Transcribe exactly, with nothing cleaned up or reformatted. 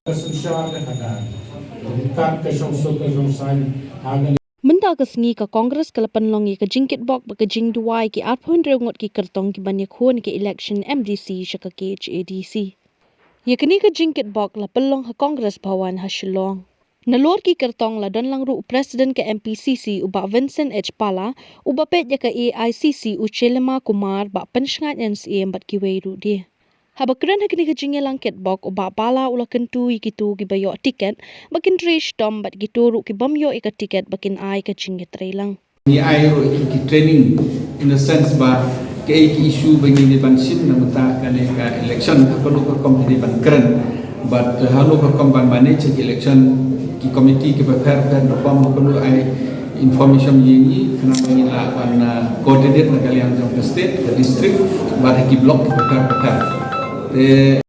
Ka synshar ka khadar. Ka bynta ka shongsuk ka shongsaiñ ha ka Mynta ka sngi ka Congress ka la pynlong ïa ka jingkitbok bad ka jingduwai ki arphew hynriew ngut ki kyrtong ki ban ïakhun ïa ka election M D C sha ka K H A D C. Ïa kane ka jingkitbok la pynlong ha Congress Bhawan ha Shillong. Nalor ki kyrtong la don lang ruh u President ka M P C C u Bah Vincent H Pala, uba peit ïa ka A I C C u Chellama Kumar, Bah Pynshngaid N C M bad kiwei ruh de. Haba kren ha kane ka jingïalang kitbok u Bah Pala u la kyntu ïa kito kiba ïoh tiket ba kin trei shitom bad kito ruh ki bym ïoh ïa ka tiket ba kin ai ka jingïatreilang. Ngi ai ruh ki, ki training in the sense ba kaei ki issue ba ngi dei ban shim na bynta kane ka election, ha kano ka rukom ki dei ban kren bad, eh, ha kano ka rukom ban manage ki election, ki committee kiba pher pher, rukom ha kano ai information ïa ngi khnang ba ngi lah ban, eh, coordinate na ka liang jong ka state, ka district bad ha ki block kiba pher pher. Te